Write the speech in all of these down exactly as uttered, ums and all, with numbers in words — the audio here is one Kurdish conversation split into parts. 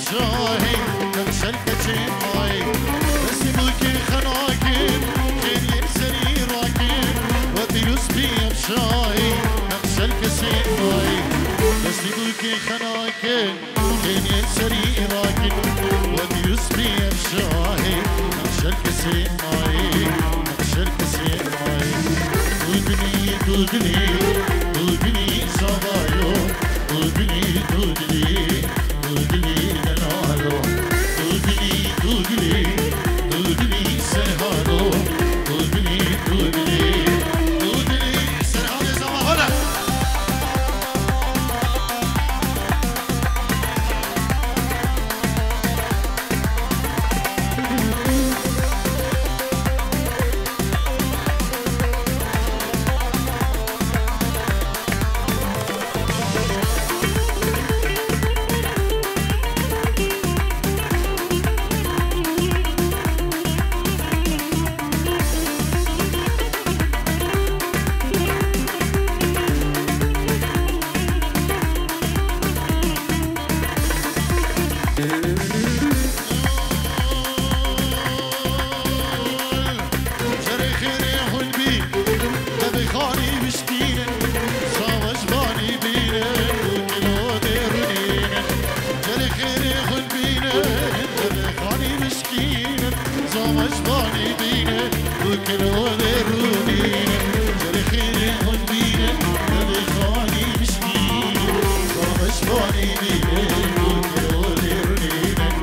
Şahî, nexşel keçê mayî, destî bûkê xenakin, xêriyên serî rakin, we pîroz bî ev şahî, nexşel kesê mayî, destî bûkê xenakin, xêriyên serî rakin, we pîroz bî ev şahî, nexşel kesê mayî, nexşel kesê mayî. Dudilî, dudilî, dudilî zavayo, dudilî, dudilî. Cerê xêrê hûn bî, devê xanî bişkînin, sawaj banî bînin, û kilo dê rûnînin. Cerê xêrê hûn bînin, devê xanî bişkînin, sawaj banî bînin, û kilo dê rûnînin. Cerê xêrê hûn bînin, devê xanî bişkînin, sawaj banî bînin, û kilo dê rûnînin,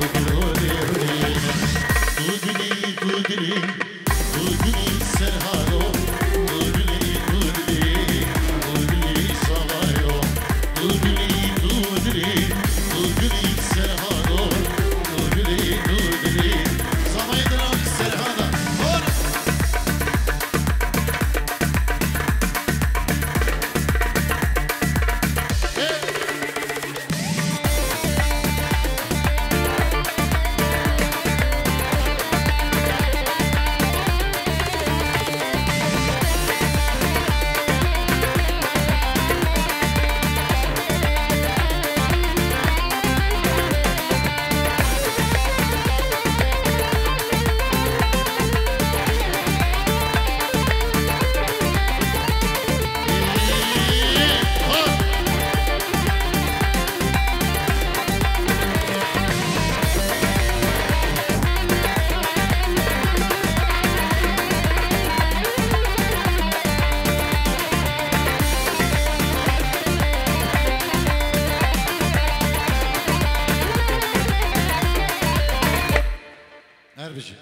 û kilo dê rûnînin. Dudilî, dudilî. Dudilî Serhado, dudilî, dudilî, dudilî Savayo, dudilî, dudilî, dudilî Serhado, dudilî, dudilî. Savayê dilan Serhada. Hol! Hey! Her bijî.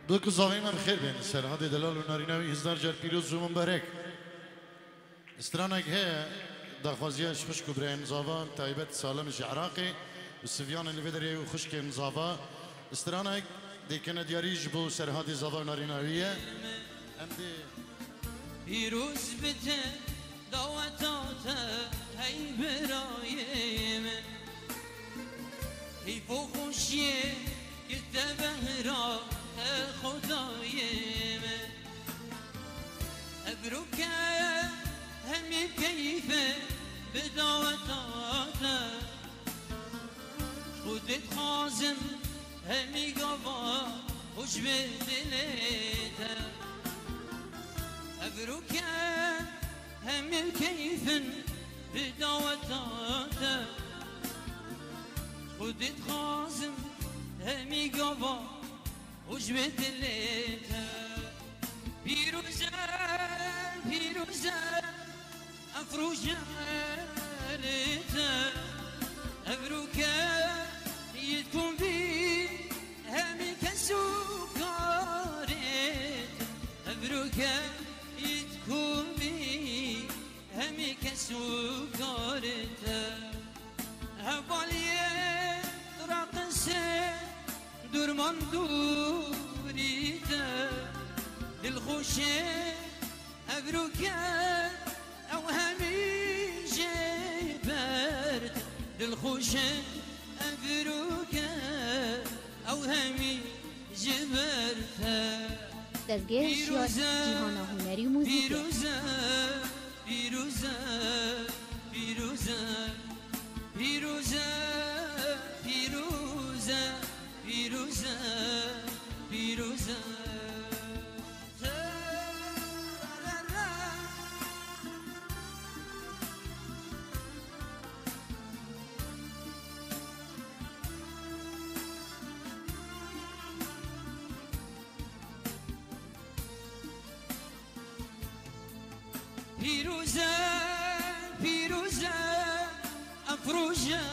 Dû ku zavê me bi xêr bên. Serhadê delal û narîna wî hîzdar car pîroz û mubarek. Stranek heye, daxwaziya ji xwişk û birayên zava, taybet salim ji Iraqê û Sivyanê li vê derê û xwişkên zava. Stranek dêkene diyarî ji bo Serhadê zava û narîna wî ye. Em dê Pîroz bite daweta te, hey birayê min. Heyf û xweşiyê ki te behra te Xwedayê min. Evroke hemî keyfe bi daweta te. Xwedê dixwazim hemî gava û ji vê dilê te. Evroke hemî keyfin bi daweta te. Xwedê dixwazim hemî gava û ji vê dilê te. Pîroz e, pîroz e, ev roje lê te. Evroke yê dikûn bî hemî kes û karê te. Evroke yê dikûn bî hemî kes û karê te. Hevaliyê raqise dûrman dûrî te. Dilxweşê evroke ew hemî jê ber te. Dilxweşê evroke ew hemî ji ber te. Dezgehê Hişyar, Cîhana Hunerî û Muzîkê. Pîroz e, pîroz e, pîroz e, pîroz e. Pîroz e, pîroz e, ev roje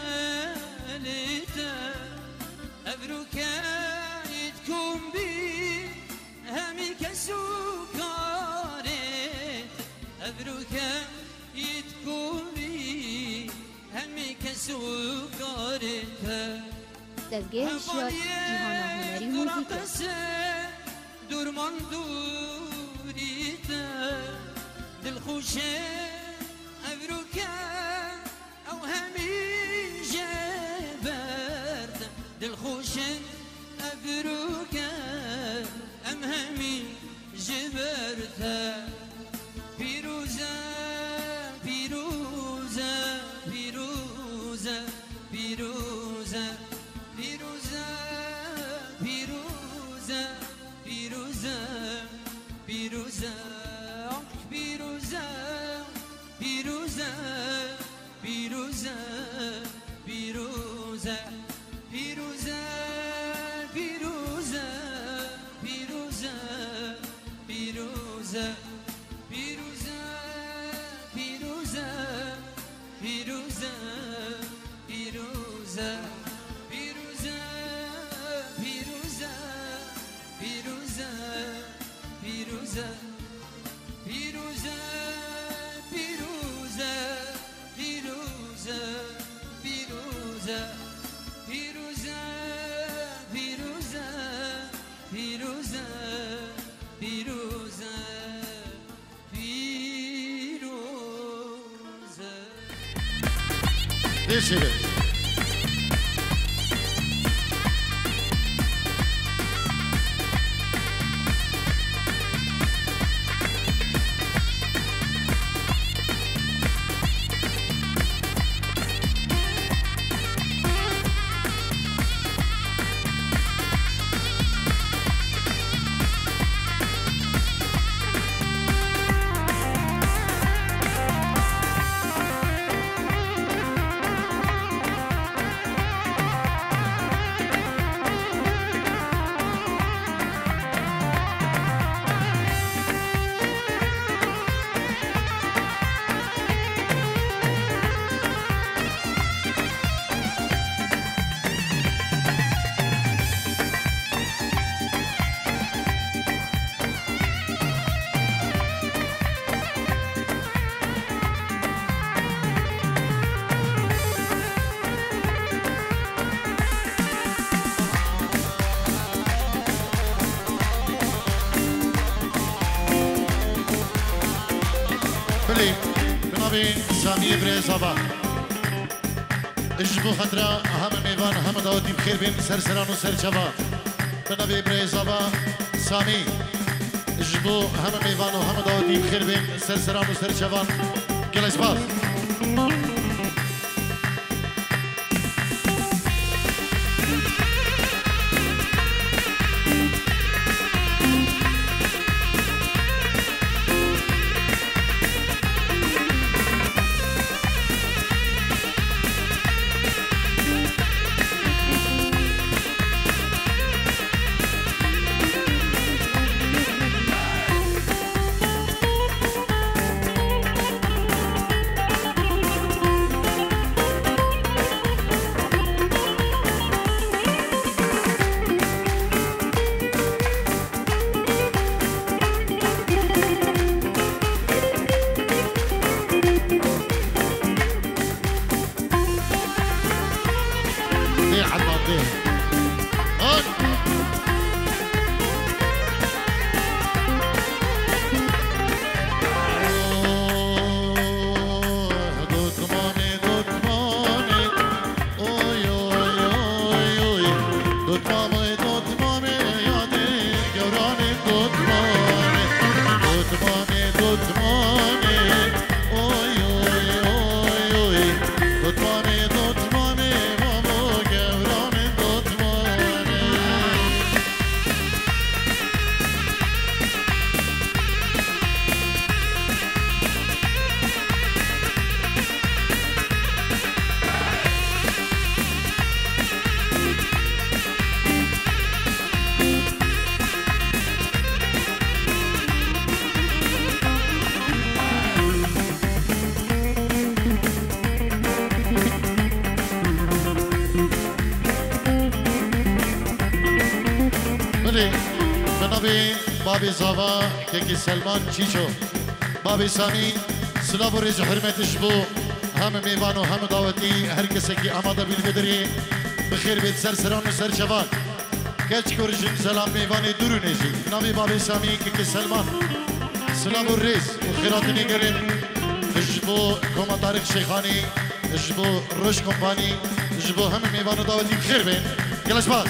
li te, ev rokeyê dikombî, hemî kes û karê te, ev rokeyê dikombî, hemî kes û karê te. Dezgehê Hişyar, cîhana hunerî û muzîkê. Durman dûrî te, dilxweş e, ev rûke, ew hemî jê ber te, dilxweş e, ev rûke, em hemî ji ber te. Pîroz e, pîroz e, pîroz e, pîroz e, pîroz e, pîroz e, pîroz e, pîroz e, ah, pîroz e, pîroz e. Pîroz e, pîroz e, pîroz e, pîroz e, pîroz e, pîroz e, pîroz e, pîroz e, pîroz e, pîroz e, pîroz e, pîroz e, pîroz e. Pîroz e, pîroz e, pîroz e, pîroz e, pîroz e, pîroz e, pîroz e, pîroz e. Dê şirin. Belê, bi navê Samiyê Birêz Ava. Ji bo xetira heme mêvan, heme dawetî bi xêr bên, ser seran û ser çava. Bi navê Birêz Ava Samî. Ji bo heme mêvan û heme dawetî bi xêr bên, ser seran û ser çavan. Gelek spas. Dê Ednan dê. Hol. Dotmanê, dotmanê. Oy, oy, oy, oy. Dotmamê, dotmamê, yadê gewranê dotmamê. Dotmamê, dotmamê. Oy, oy, oy, oy. Dotmamê, dotmamê, mamo gewranê dotmamê. Bi navê babê Zava, kekê Selman Çîço. Babê Samî, silav û rêz û hurmet ji bo hemî mêvan û hemî dawetî, her kesekî amade bî li vê derê, bi xêr bêt ser seran û ser çevan. Keç, kur, jin, zelam, mêvanê dûr û nêzîk. Bi navê babê Samî, kekê Selman, silav û rêz û xêratinê gelê ji bo Koma Tarîk Şêxanî, ji bo Roj Kompanî, ji bo hemî mêvan û dawetî bi xêr bên. Gelek spas.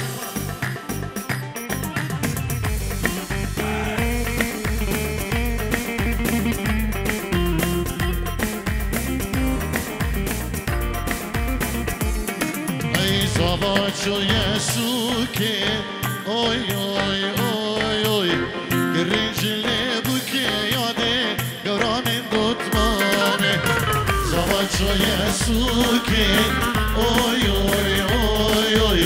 Ey zava çûye sûkê, oy, oy, oy, oy. Girinc lê bûkê yadê, gewra min dotmane. Zava çûye sûkê, oy, oy, oy, oy.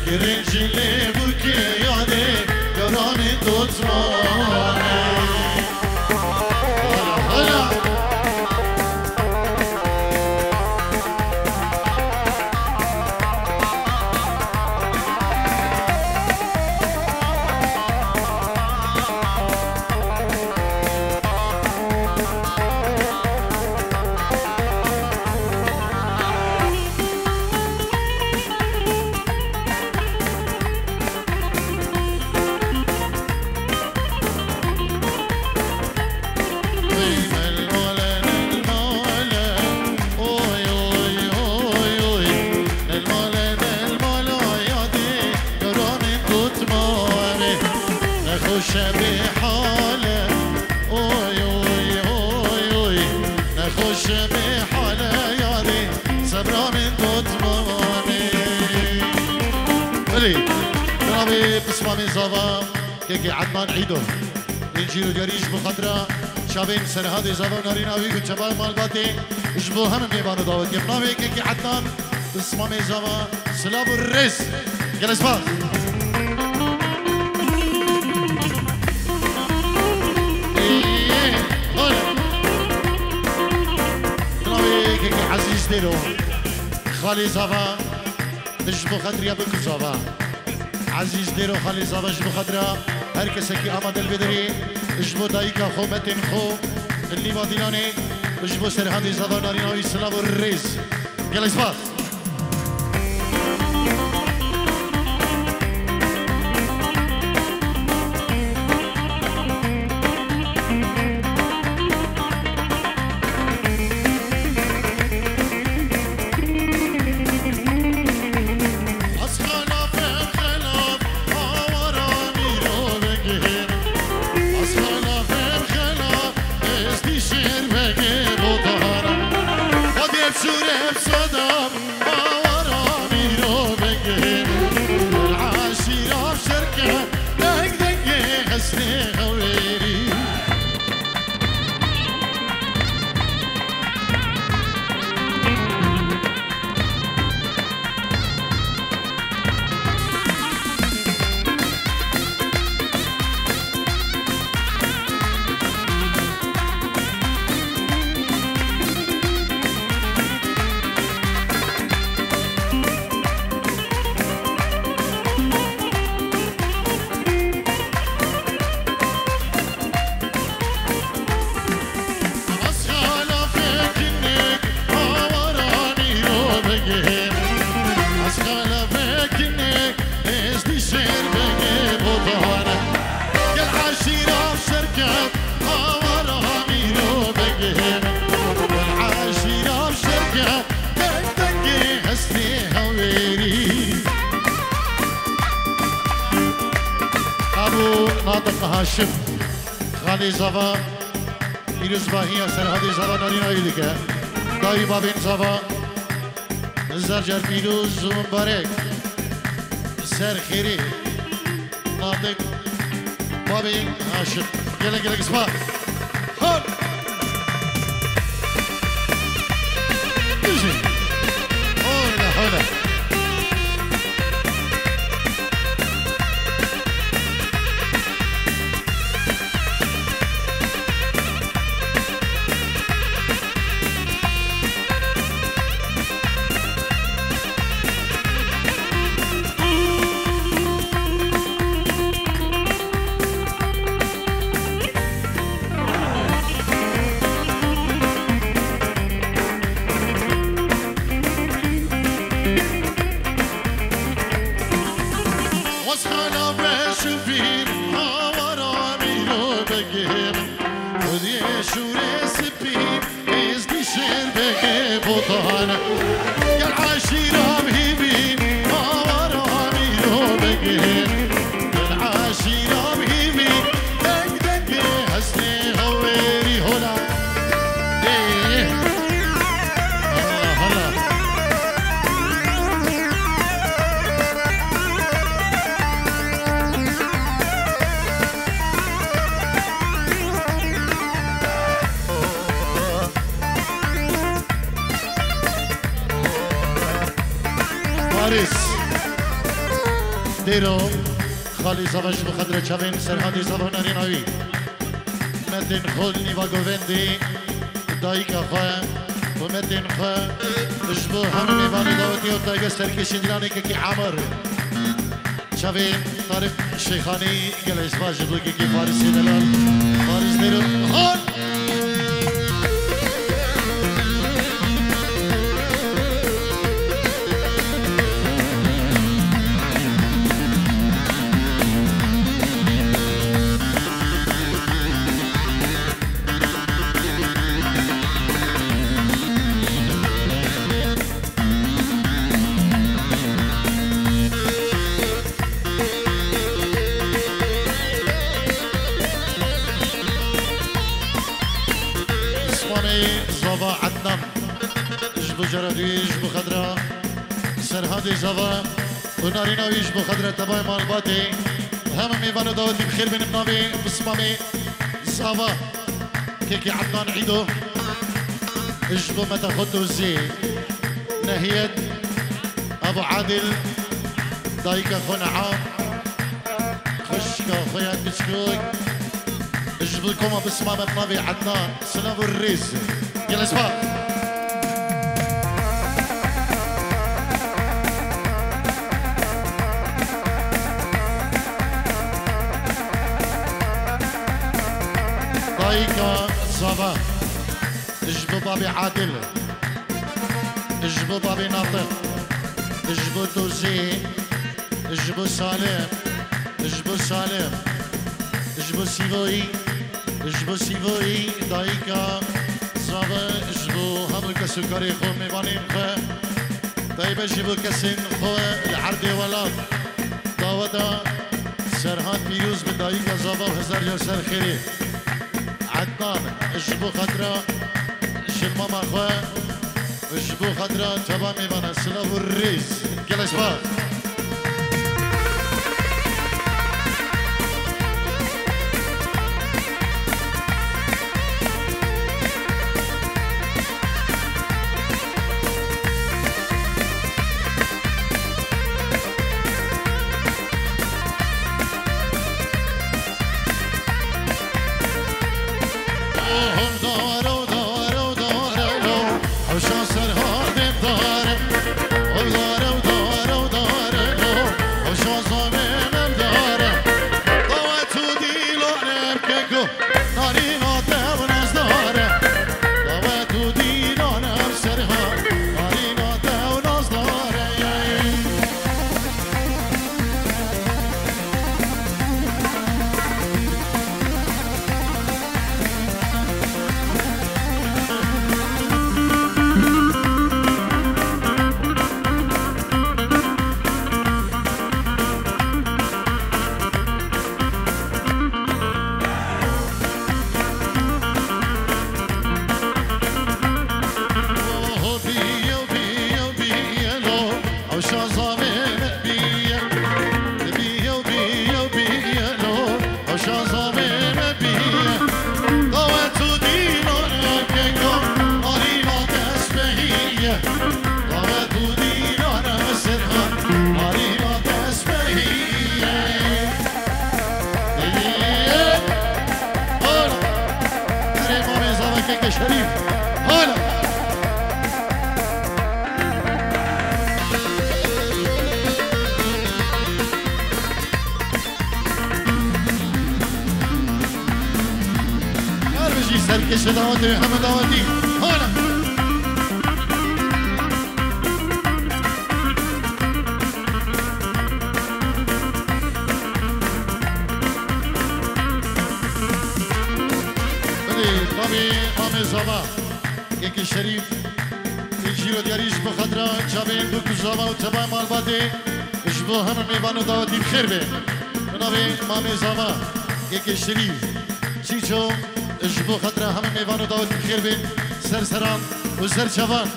Girinc lê bûkê yadê, gewra min dotmane. Hala, hala. Nexweş e bê hale, oy, oy, oy, oy. Nexweş e bê hale yarê, sebra min dotmane. Belê, navê pismamê Zava, kekê Ednan Îdo. Min cîr û diyarî ji bo xatira çavên Serhadê Zava û narîna wî û çava malbatê, ji bo hemî mêvan û dawetiyê. Navê kekê Ednan, pismamê Zava, silav û rêz. Gelek spas. Ê, hole. Navê kekê Ezîz Dêro. Xalê Zava, ji bo xatir ya bikû Zava. Ezîz Dêro, xalê Zava, ji bo xatira her kesekî amade li vê derê, ji bo dayika xwe, metên xwe, Lîva Dîlanê, ji bo Serhadê Zava, narîna wî, silav û rêz. Gelek spas. Abo Natiq Haşim, xalê Zava, pîrozbahiya Serhadê Zava narîna wî dike. Dayî babên Zava, zer car pîroz û mibarek. Ser xêrê. Natiq, babê Haşim. Gelek gelek spas. Hop. Dijî. Oyna, oyna. Sana beşuvîn, hawara mîro begê min. Xwediyê şûrê spî, êzdî şêr begê botan. Gel eşîra bihîvî, hawara mîro begê min. Gel eşîra bihîvî, deng dengê hestê hewêrî hola. Ê, ê. Hala, hala. Paris. Dêro. Xalî Zava ji bo xatirê çavên Serhadê Zava û Narîna wî. Metên xwe li nîva govendê dayika xwe û metên xwe ji bo hemû mêvanê dawetî û taybet serkêşî Dîlanê Kekî Amir. Çavê Tarîk Şêxanî gelek spas ji bo Kekî Farisê delal. Faris Dêro. Hol! Osmanê Zava Ednan. Ji bo cara duyê, ji bo xedra Serhadê Zava û narîna wî, ji bo xedra tevayê malbatê, hemû mêvan û dawetî bi xêr bînin navê Bismamê Zava, Kekî Ednan Îdo, ji bo meta xwe Tozê, Nehiyet, Ebu Adil, dayika xwe Neam, xwişka xwe ya kiçik, ji bo koma Bismamê navê Ednan. Silav û rêz. Gelek spas. Dayika Zava. Ji bo babê Adil. Ji bo babê Natiq. Ji bo Tozê. Ji bo Salim. Ji bo Salim. Ji bo Sîvoyî. Ji bo Sîvoyî, dayika Zava, ji bo hemû kesûkarê xwe, mêvanên xwe, taybet jî bo kesên xwe li erdê welat. Daweta Serhad pîroz bi dayika Zava û hezar car ser xêrê. Ednan, ji bo xatira jilmama xwe, ji bo xatira teva mêvana, silav û rêz. Gelek spas. Şerîf. Hala. Her bijî serkêşe dawetê, heme dawetî. Hala. Mamê Zava, Kekê Şerîf, ê cîro diyarî ji bo xatira çavên bûk û zava û tevayê malbatê, ji bo hemî mêvan û dawetî bi xêr bên. Bi navê Mamê Zava, Kekê Şerîf, Çîço, ji bo xatira hemî mêvan û dawetî bi xêr bên, ser seran û ser çavan.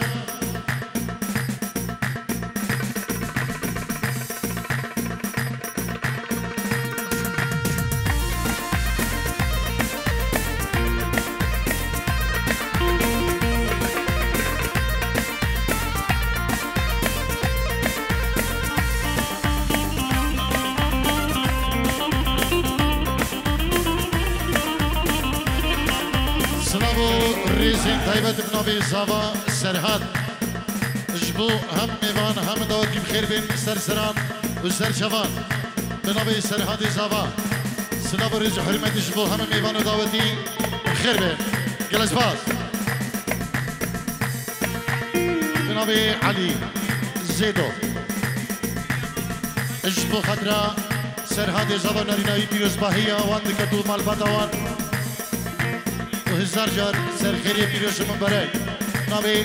Silav û rêzên taybet bi navê Zava Serhat. Ji bo hem mêvan hem dawetî bi xêr bên, ser seran û ser çavan. Bi navê Serhatê Zava. Silav û rêz û hurmetî ji bo hemî mêvan û dawetî bi xêr bên. Gelek spas. Bi navê Elî Zêdo. Ji bo xatira Serhatê Zava, narîna wî pîrozbahiya wan diket û malbata wan. û hezar car ser xêrê pîroz û mubarek. Navê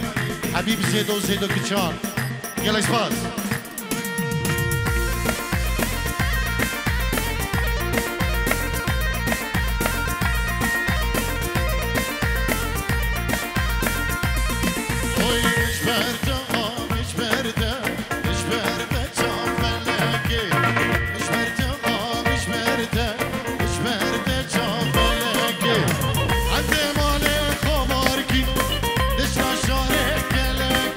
Habîb Zêdo, Zêdo Kiçan. Gelek spas. Oy, ji ber te, oy, ji ber te. Ji ber te çav felekê, ji ber te av, ji ber te, ji ber te çav felekê. Endê malê xo bar kî, dişna şarê gelek.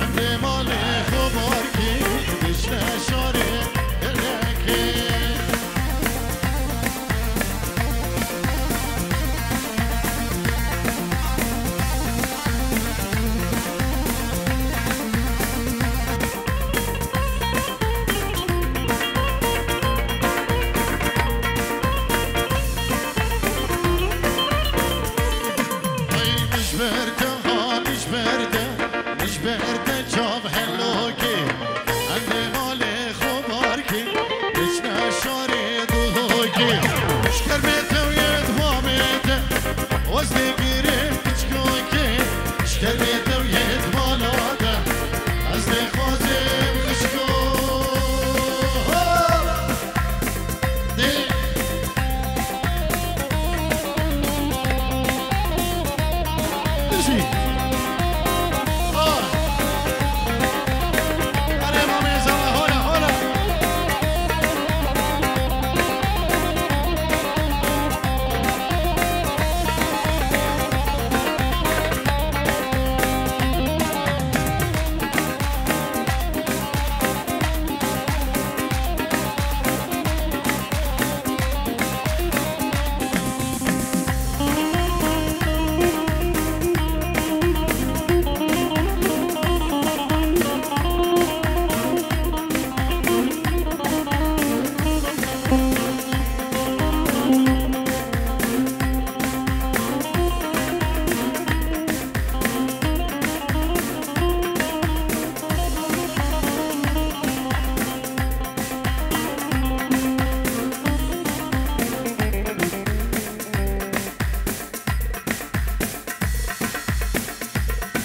Endê malê xo bar kî, dişna şarê gelekê. Ay, ji ber te, ha, ji ber te, ji ber te çav helokê. Endê malê xo bar kî, diçne şarê duhokê. Ji kermê te û yê dibamê te, wez dê girê piçkokê. Ji kermê te û yê dibala te, ez dê xwazê xişko. Dê. Dijî. Ay. Erê mamê Zava, hola, hola.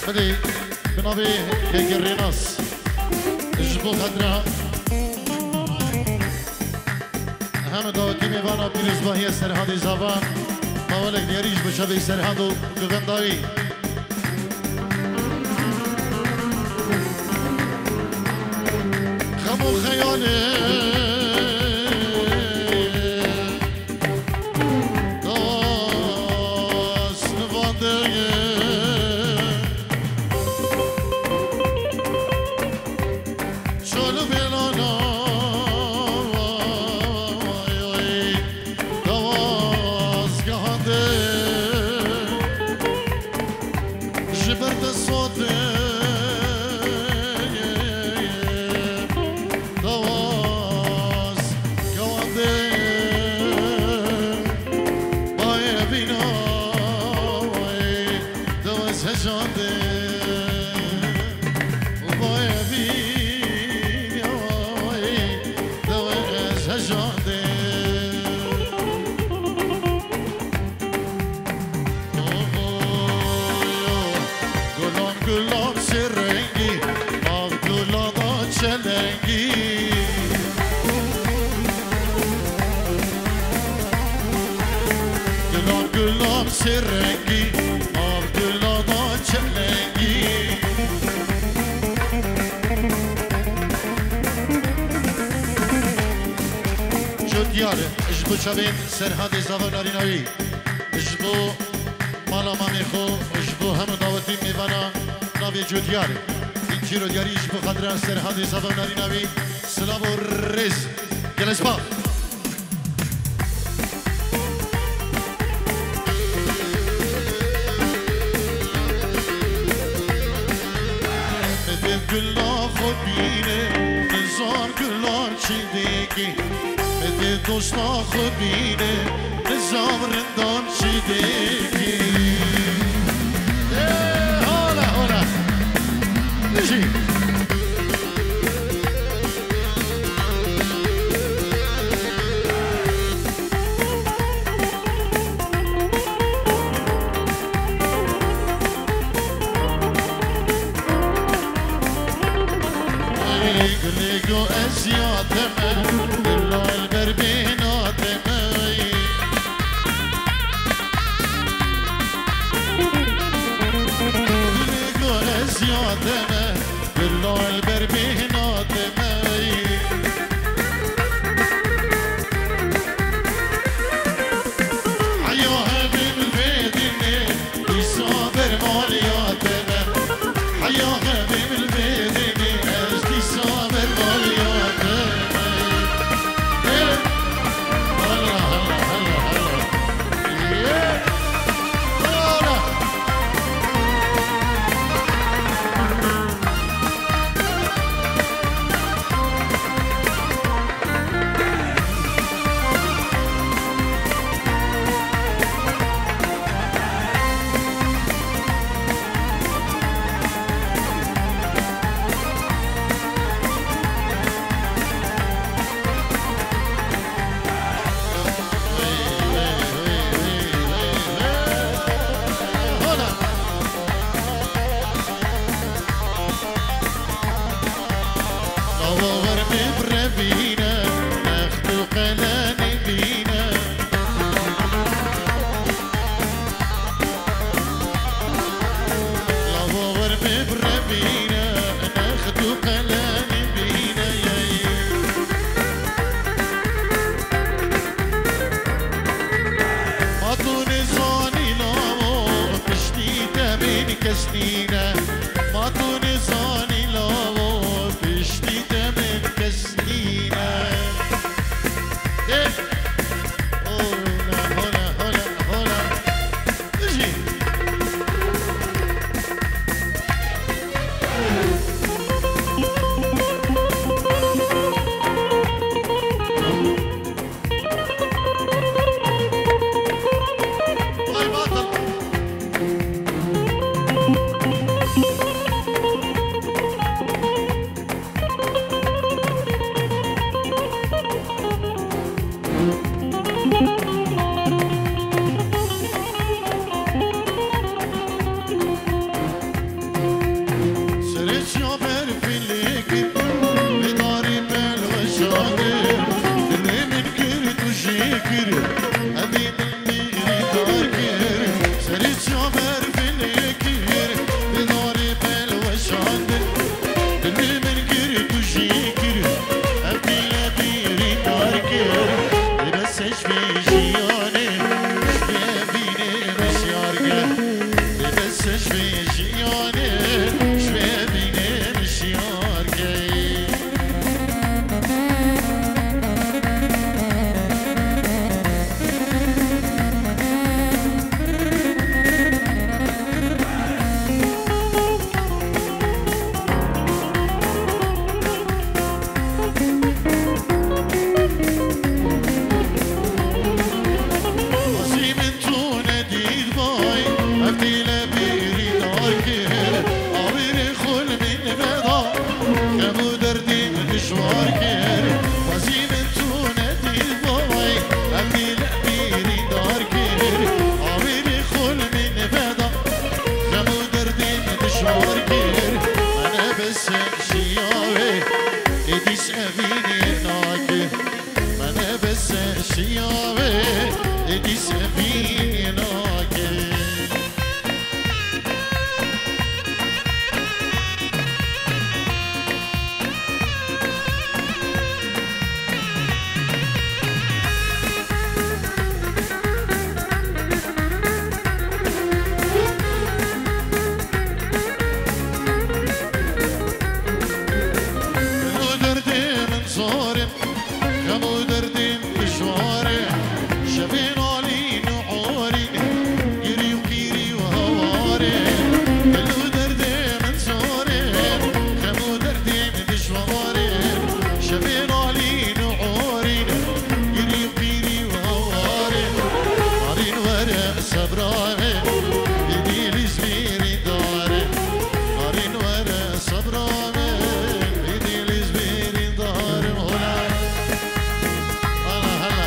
Xwedê bi navê Kekê Rênas ji bo xatira heme dawetî mêvana pîrozbahiya Serhadê Zava, mawelek diyarî ji bo çavê Serhad û govenda wî. Xem û xeyalê dawaz nivandê ye. Çol û bêlana dawaz gehandê. Ji ber te sotê dawa Gulan gulan sêrengî, av gulana çelengî. Cot diyar e, ji bo çavên Serhadê Zava Narîna wî, ji bo mala mamê xwe, ji bo hemû dawetî mêvana navê Cot diyar e. Înkîro diyarî ji bo xatira Serhadê Zava Narîna wî, silav û rêz. Gelespa. Min dê gula xwe bîne, nizam gula çi dikî. Min dê dosta xwe bîne, nizam rindan çi dikî. Ê, hola, hola. Dijî. Gulê go ez ya te me, gula li ber bêhna te me. Gulê go ez ya te me, gula li ber bêhna te me. Heya hevê min vê dinê, dîsa ber maliya te me. Heya hevê min vê dinê, ez dîsa ber maliya te me. Sevînê nake, me nebese şiyave, êdî sevînê nake. Lo derdê min zor e, xem û derdên dijwar e, şevên alîn û orîn, girî û qîrî û hewar e. Lo derdê min zor e, xem û derdên dijwar e, şevên alîn û orîn, girî û qîrî û hewar e. Arîn were sebra min, êdî lîz bîrî dare. Arîn were sebra min, êdî lîz bîrî dare. Hola. Hala, hala.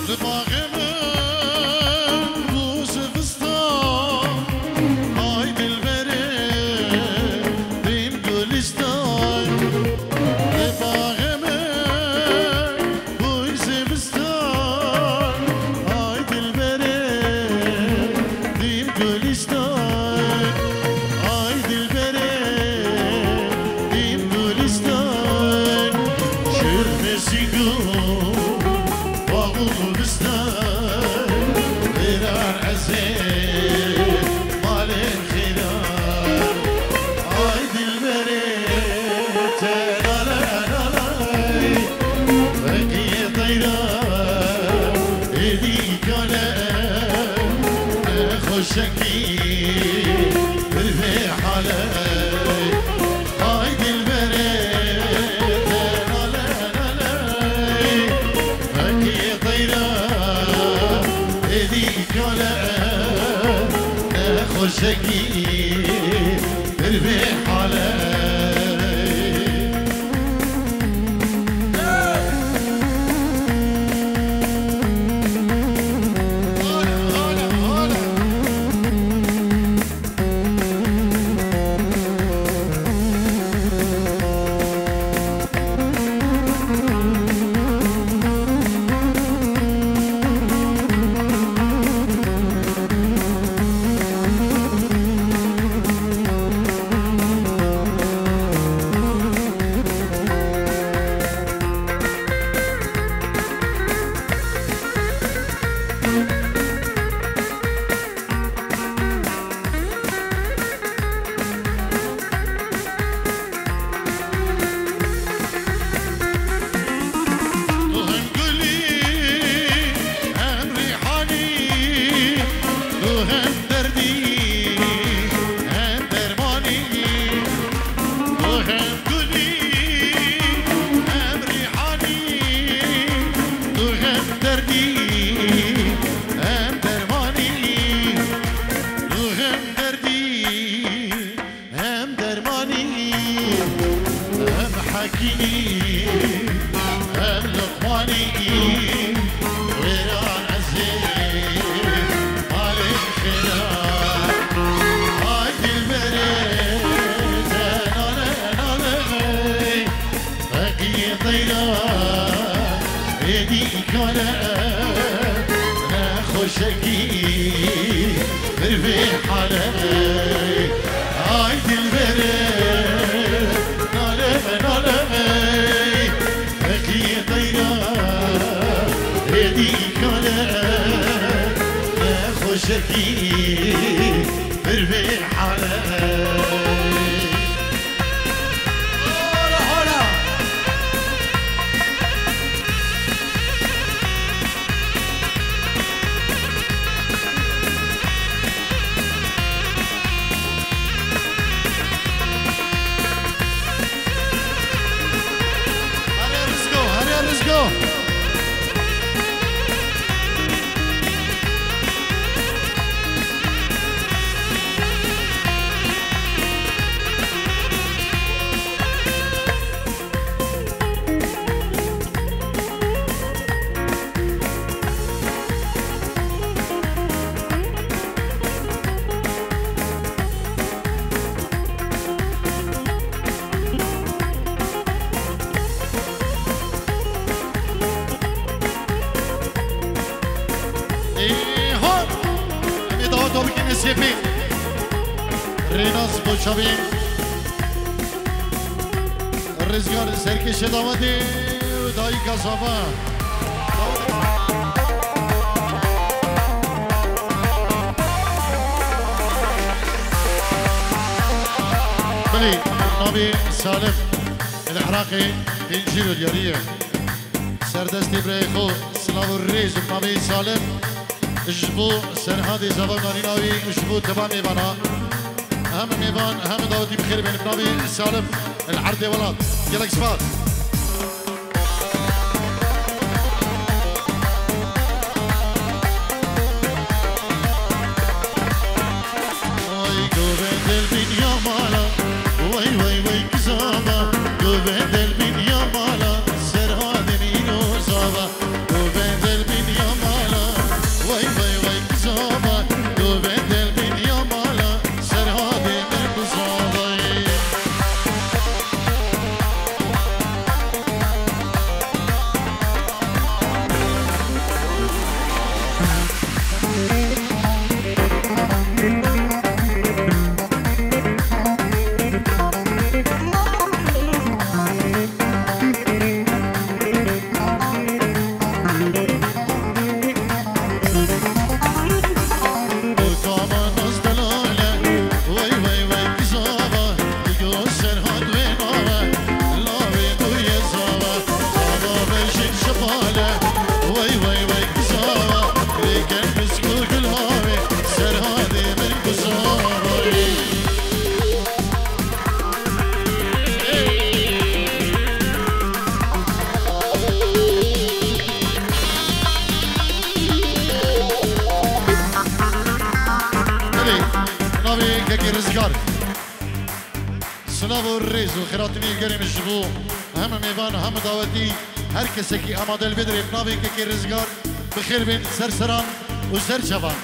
Li baxê min bû zivistan, ay dilberê, dîm gulistan. Li baxê min bû zivistan, ay dilberê, dîm gulistan. Ay dilberê, dîm gulistan, şir mesîgo, bax û bistan, bêran ezê, malên xêran. Ay dilberê, te la la la lay, feqiyê teyra, êdî kale, nexweşekî, bir vê hale. Ay dilberê, te la la la lay, feqiyê teyra, êdî kale, nexweşekî, bir vê hale. Em Luqmanî wêran ezê malê xêra. Ay dilberê te nale nale hey. Feqiyê teyra êdî kale nexweşekî bir vê hale. Ay dilberê nale nale hey. Feqiyê teyra êdî kale nexweşekî bir vê hale. Hola, hola. Here Rizgo, here Rizgo. Ê, hop! Em ê dawa to bikin S P. Rênas Boçavî. Rizgar serkêşê dawetê û dayika zava. Belê, navê Salim. Li Iraqê pêncî ro diyarî ye. Serdestê birayê xwe silav û rêz û navê Salim ji bo Serhadê zava û narîna wî û ji bo tima mêvana. Hem mêvan hem dawetî bi xêr bên bi navê Salim li erdê welat. Gelek spas. Vay govendel bin ya mala, vay vay vay kızama, govendel bin ya mala, Serhadê min ozava, govendel bin ya mala, vay vay vay kızama, govendel bin ya mala, Serhadê min ozava. Belê, navê kekê Rizgar. Silav û rêz û xêratinî gerê min ji bo heme mêvan, heme dawetî, her kesekî amade li vê derê bi navê kekê Rizgar bi xêr bên ser seran û ser çavan.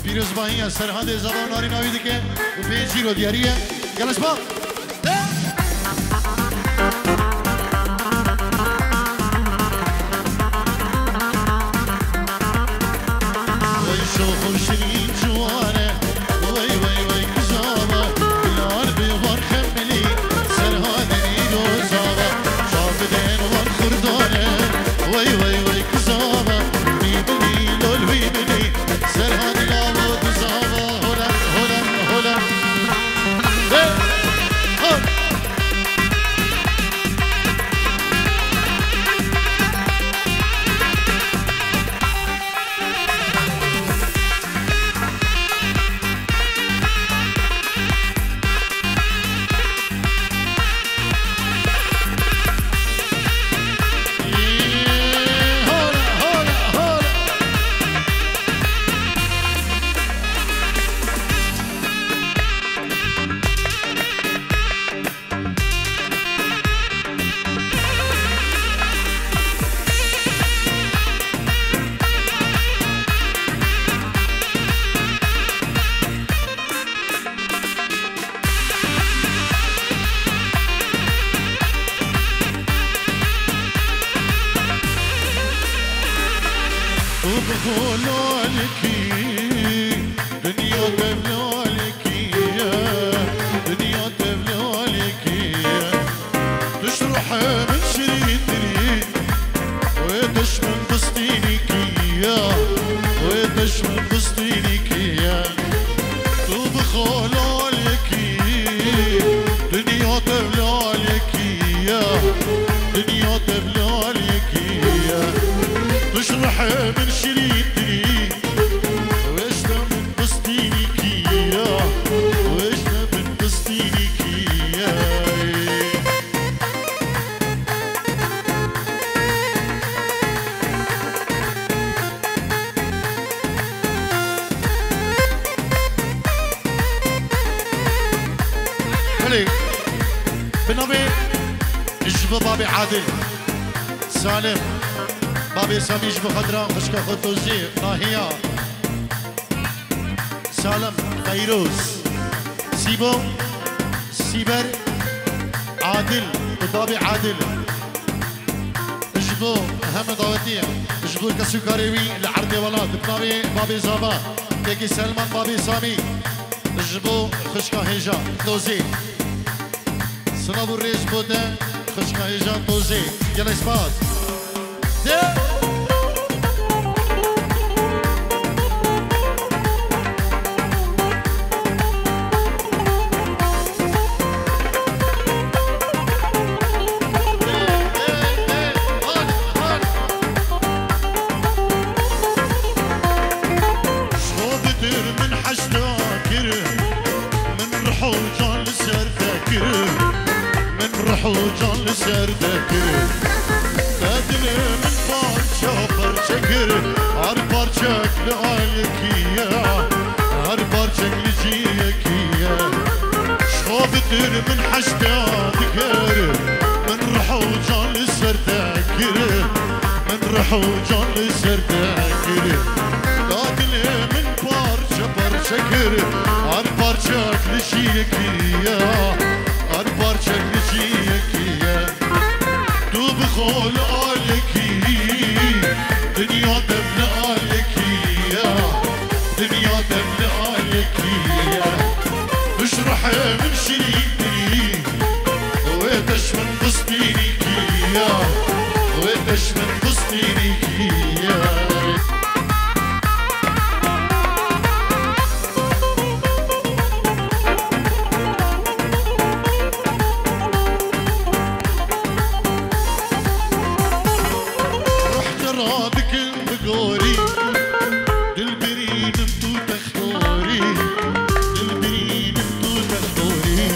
Pîrozbahiya Serhadê zava û narîna wî dike û pêncî ro diyarî ye. Gelek spas. Wey şox û şirîn ciwan e, wey, wey, wey, kizava, Bilal bi wan xemilî, Serhadê nîro zava, çav bidên wan xurdan e, wey, wey, wey, kizava, mî bi mî lol wî binî, Serhadê lavo dizava, holem, holem, holem. Hey! Xololekî, dinya tevlolekî ye, dinya tevlolekî ye. Tu ji ruhê min şirîntirî, wê te ji min bistînîkî ye, wê te ji min bistînîkî ye. Tu bi xololekî, dinya tevlolekî ye, dinya tevlolekî ye. Tu ji ruhê min şirîntirî, wê ji te min bistînîkî ye, wê ji te min bistînîkî ye. Belê, bi navê ji bo babê Adil, Salim, babê Samî ji bo xwe diran xwişka xwe Tozî, Tahiya, Salim, Feyroz, Sîbo, Sîber, Adil û babê Adil. Ji bo heme dawetiyê, ji bo kesûkarê wî li erdê welat, bi navê babê Zava, kekê Selman, babê Samî, ji bo xwişka hêja Tozê. Silav û rêz bo te, xwişka hêja Tozê. Gelek spas. De. Ji xwe bitir min heşta kir, min rih û can li ser te kir, min rih û can li ser te kir. Te dilê min parça parça kir, her parçek li alekî ye, her parçek li ciyekî ye. Ji xwe bitir min heşta dikir, min rih û can li ser te kir, min rih û can li ser te kir. Da dilê min parça parça kir, her parçek li ciyekî ye, her parçek li ciyekî ye. Tu bi xwe li alekî, dinya dev li alekî ye, dinya dev li alekî ye. Tu ji ruhê min şirîntirî, wê te ji min bistînîkî ye, wê te ji min bistînîkî ye. Ruh te radikin bi gorî, dil birînim tu textorî, dil birînim tu textorî.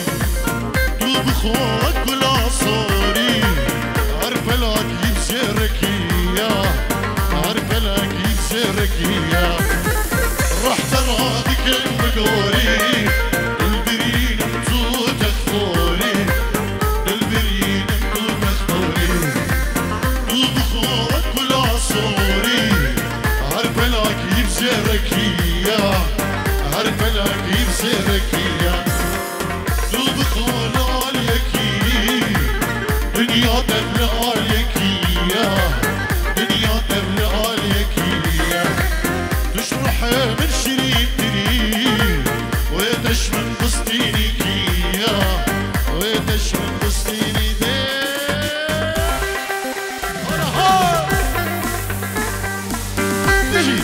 Tu bi xwe kula sorî, her felak yî zêrekî ya, her felak yî zêrekî ya. Rehte radikin bi gorî, dil birînim tu textorî, dil birînim tu textorî. Tu bi xwe kula sorî, her felak yî zêrekî ya, her felak yî zêrekî ya. Tu bi xwe li alekî, dinya dev li alekî ya, dinya dev li alekî ya. Tu ji ruhê min şirîntirî, wê te ji min bistînîkî ya, wê te ji min bistînî dê. Hala ha! Dijî!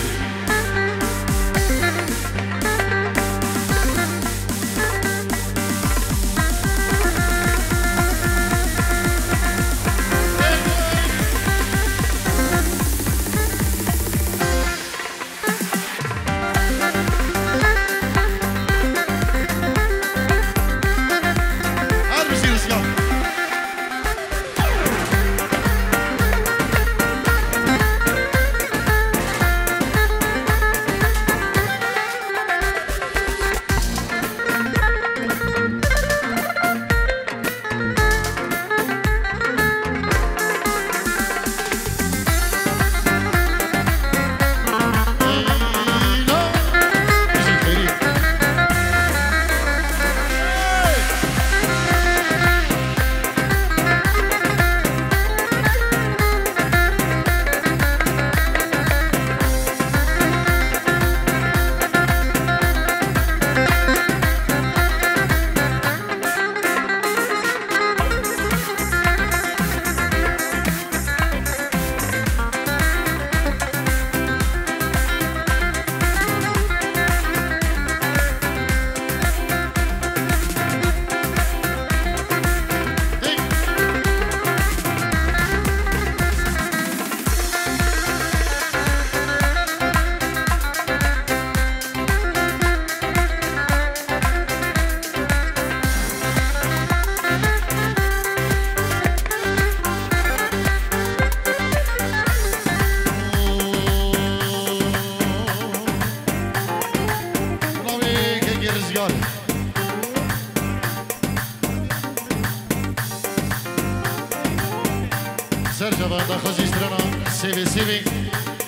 Çava daxwazî strana sêvê sêvê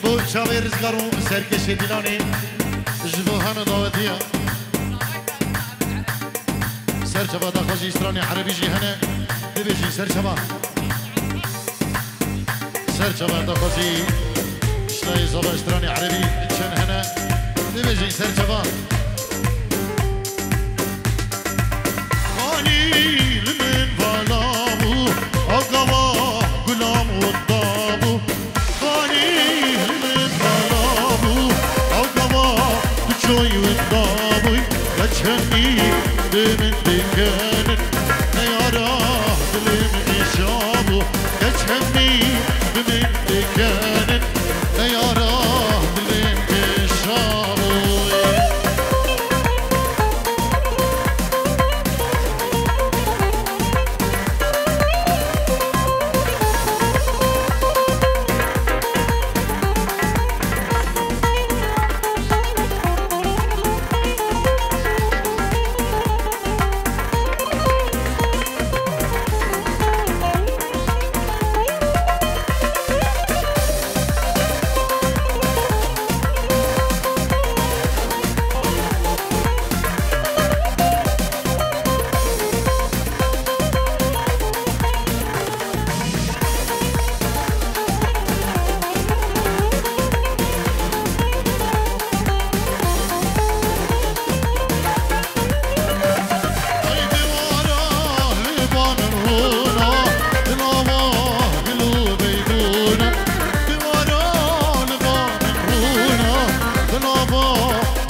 bo çavê rizgar û serkêşê Dîlanê ji bo heme dawetiya. Serçava daxwazî stranê erebî jî hene, bibêjin serçava. Serçava daxwazî ştayê zava stranê erebî çend hene, bibêjin serçava. Xanî li min vala bû, ew gava gulam winda bû. Xanî li min vala bû, ew gava tu çoy winda bûy. Keç hemî bi min dikenin, neyara dilê min îşa bû. Keç hemî bi min dikenin, neyara dilê min îşa bû.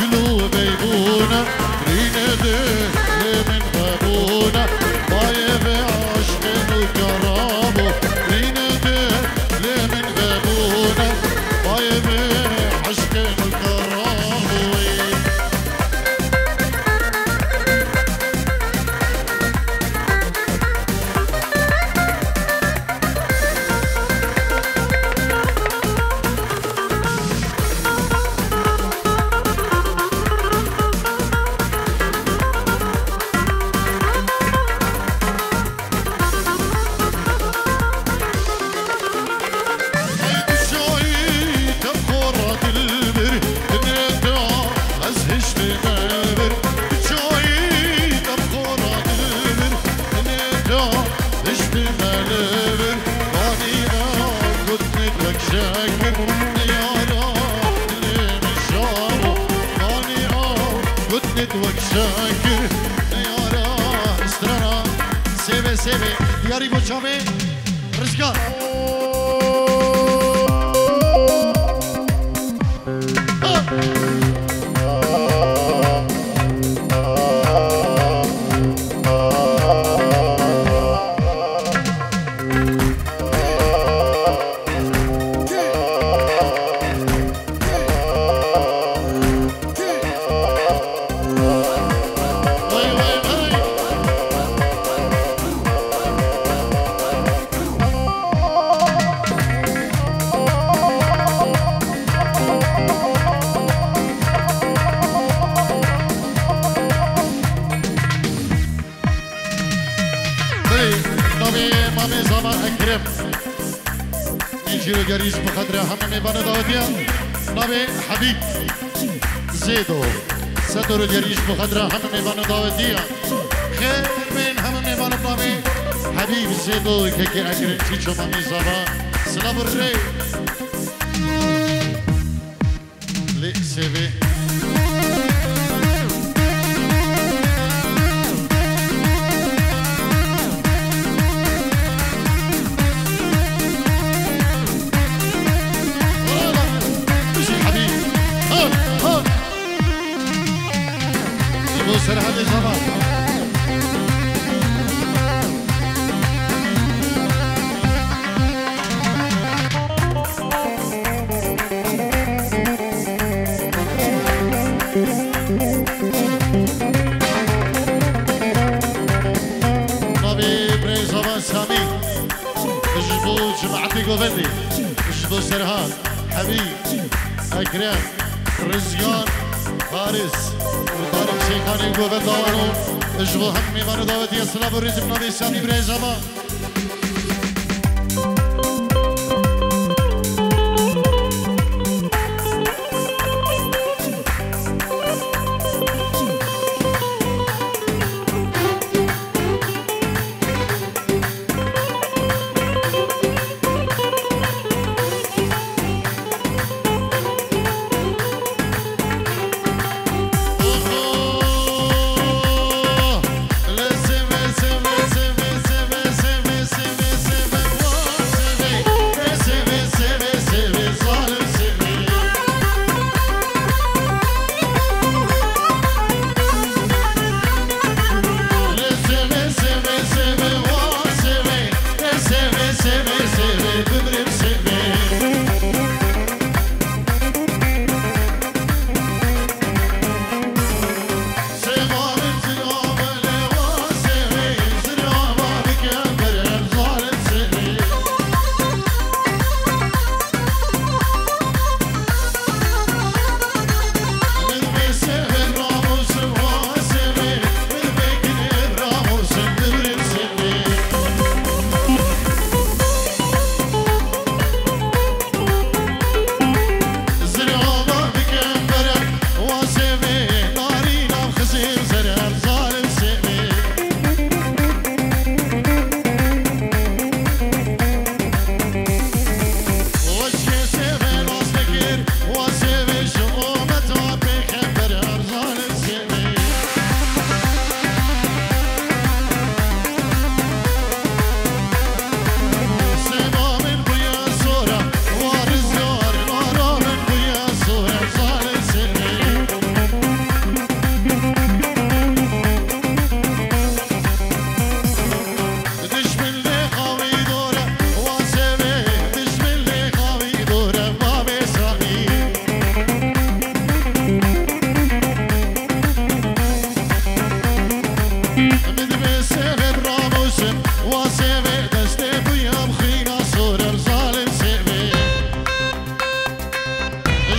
Gulû beybûne, rîne de lê min vebûne, bayê vê aşkên û kerabû. Rîne de lê min vebûne, bayê vê aşkên û kerabû. Şekir, yara dilê min şaro, kanî a, gotinê tu wek şekir, yara strana, sêvê, sêvê, diyarî bo çavê, rizgar. Hey, navê mamê zava Ekrem. Nêcîro gerî ji bi xatirê hemû mêvanê dawetiye. Navê Hebîb Zêdo. Sedoro gerî ji bi xatirê hemû mêvanê dawetiye. Xêr bên hemû mêvanê navê Hebîb Zêdo, kekê Ekrem Çîço mamê zava. Silav û rê. Lê sêvê. Bijî Hebîb. Ha, ha. Ji bo Serhedê zava. Navê birêz Avan Samî, ji bo cemaetê govendê, ji bo Serhat, Hebîb, Ekrem, Rizgar, Faris û Tarîk Şeyxanê govenda wan û ji bo hemî mêvanê dawetiye silav û rêzim navê Samî birêz Avan.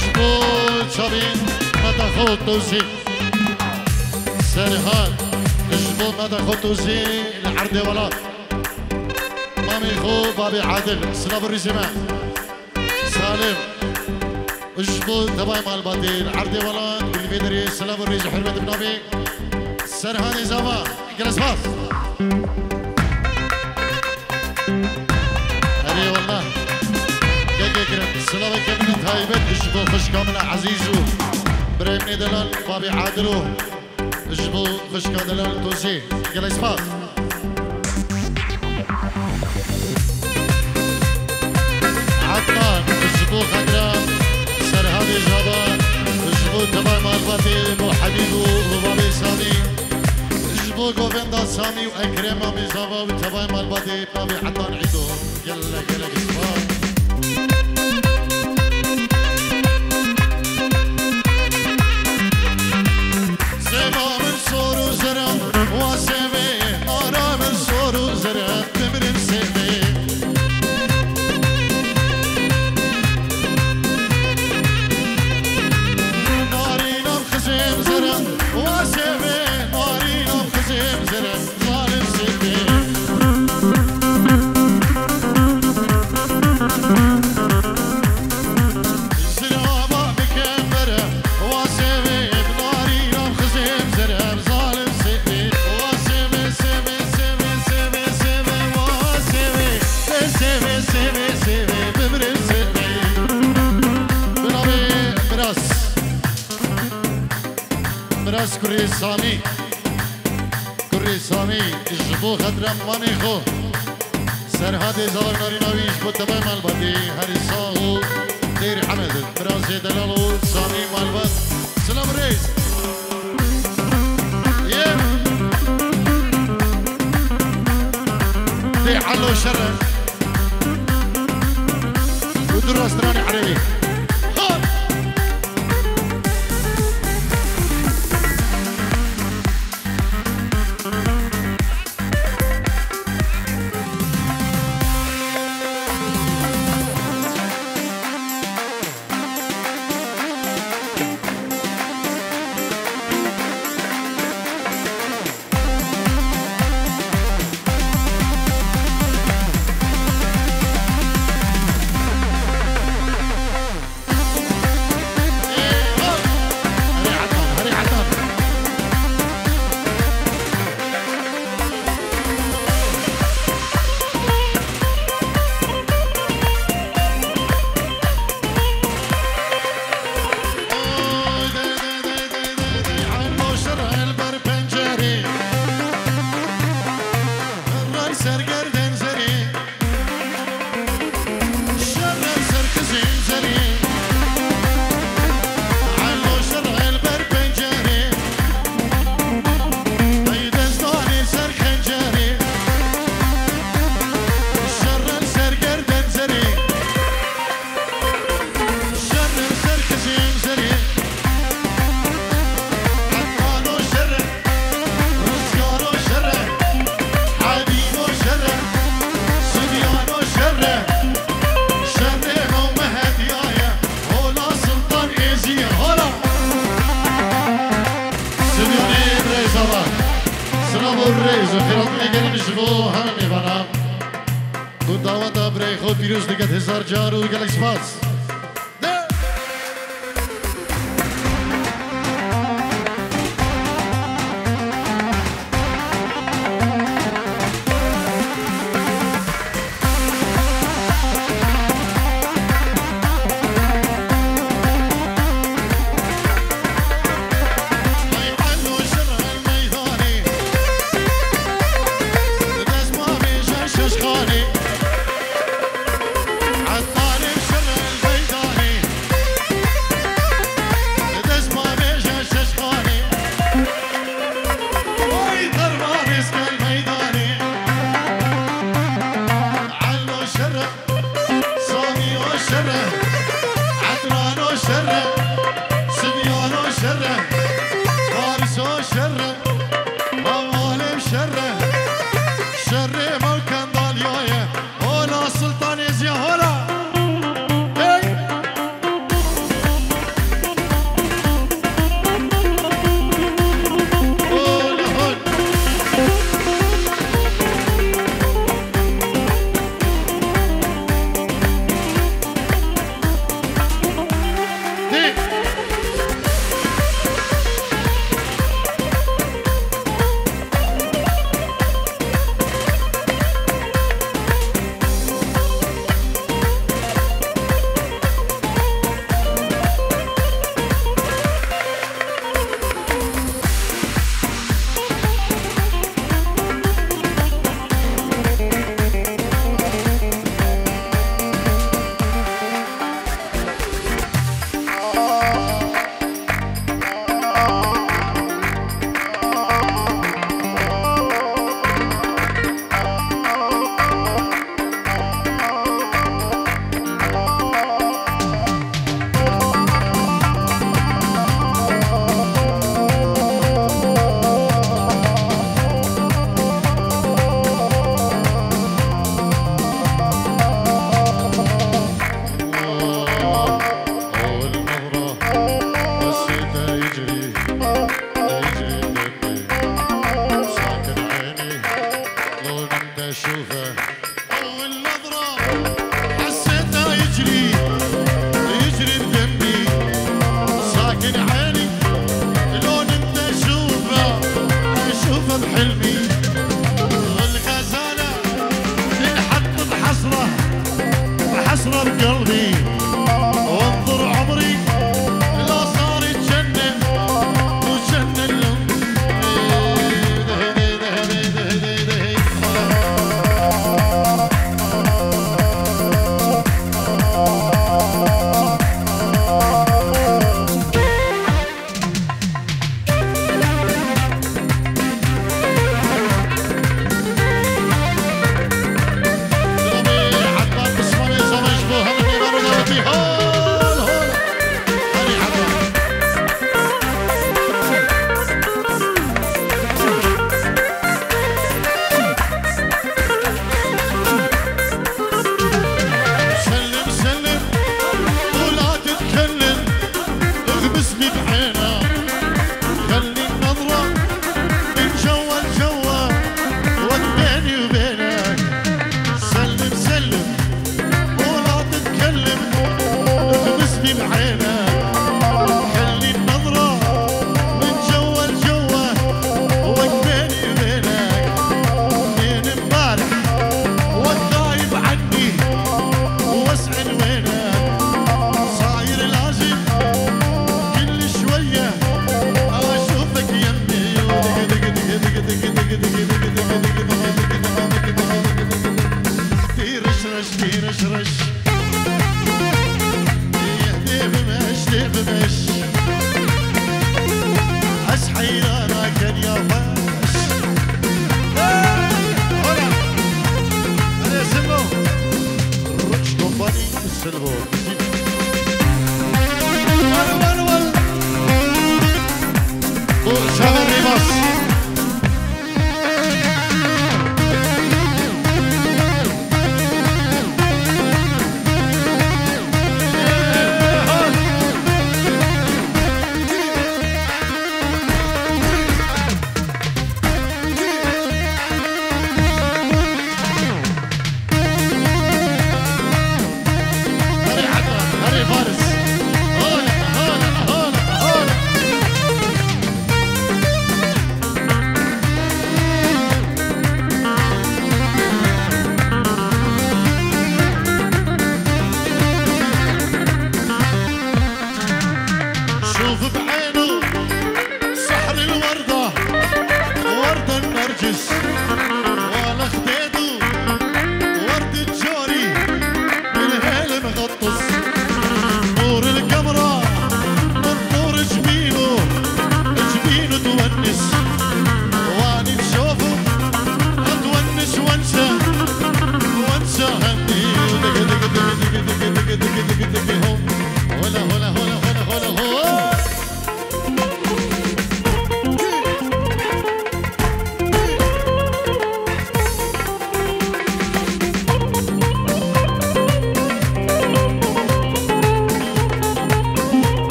Ji bo çavên meta xwe Tozî Serhat, ji bo meta xwe Tozî li erdê welat. Mamê xwe babê Adil, silav û rîzê me. Salim, ji bo tevayê malbatê li erdê welat û li vê derê silav û rêz û hurmet bi navê Serhanê Zava. Gelek spas. Erê wallah. Gelek gelek silaveke min taybet ji bo xwişka min ezîz û birayê min delal babê Adil û ji bo xwişka delal Tozî. Gelek spas. Adnan, ji bo xatir Serhadê Zava, ji bo tevayê malbatê bo Hebîb û babê Samî, ji bo govenda Samî û Ekrem amê Zava û tevayê malbatê babê Adnan Îdo. Gelek, gelek spas. Sêva min sor û zer e, wa sêvê, nara min sor û zer e, bimirim sêvê. Narîna min xizêm zer e, wa sêvê, narîna min xizêm zer e. Zalim sêvê. Zirava bikem bere, wa sêvê, bi narîna xizêm zirem, zalim sêvê. Wa sêvê, sêvê, sêvê, sêvê, sêvê, wa sêvê, sê sêvê, sêvê, sêvê, bimrim sêvê. Bi navê Miras. Miras kurê Samî. Kurê Samî ji bo xetira mamê xwe Serhadê Zava, narîna wî ji bo tevayê malbatê herî sax û têr Hemed. Mirazê delal û Samî malbat. Silav rêz. Ye. Dê halo şer e. Û du rastranê erebî. Ha! Xêrhatinê gelek ji bo hemî mêvanan û daweta birayê xwe pîroz diket hezar car û gelek spas.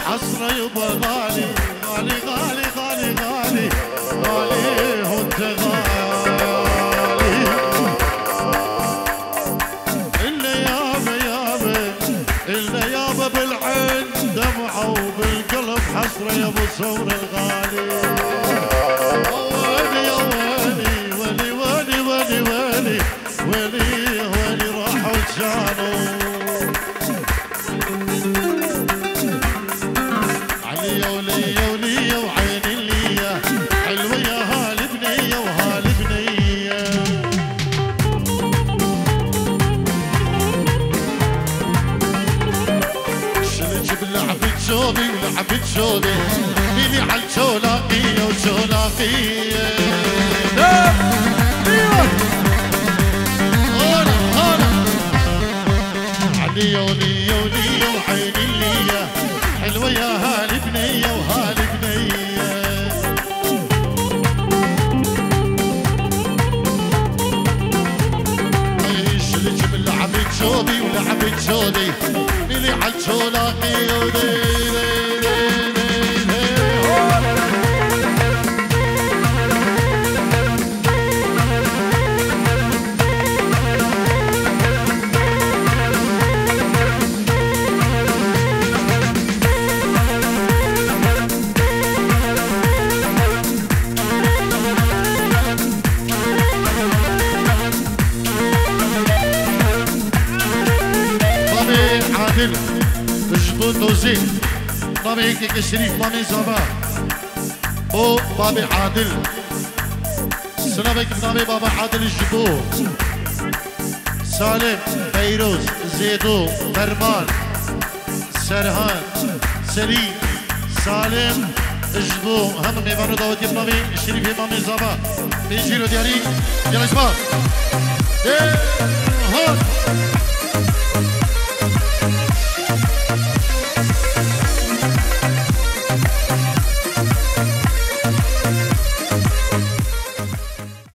حسرة يبا غالي، غالي، غالي، غالي، غالي، غالي، وانت غالي. إلا يابا، يابا، إلا يابا بالعين دمعة وبالقلب حسرة يا أبو سمر الغالي. ويلي يا ويلي، ويلي، ويلي، ويلي، ويلي، ويلي، ويلي راحوا جانوا. عليا وليا وليا وعيني ليا، حلوة يا هالبنية وهالبنية. شلت بلعبة شوبي ولعبة شوبي، ميلي عالشولاقية وشولاقية. ايوه. هلا، هلا. عليا وليا وليا وعيني ليا، حلوة يا هالبنية وهالبنية. عيش الجبل لعبة شوبي ولعبة شوبي، ميلي عالشولاقي ودي، دي، دي، دي، دي، دي. Babê Adil, ji bo tozê. Navê yekê ke Şerîf, Mamê Zava. O Babê Adil. Silavek navê Baba Adil ji bo Salim, Feyroz, Zêdo, Ferman, Serhan, Serî, Salim, ji bo hemû mêvan û dawetiyên Mamê Şerîfê, Mamê Zava. Pêncî ro diyarî, yanaşma. Ê, hat.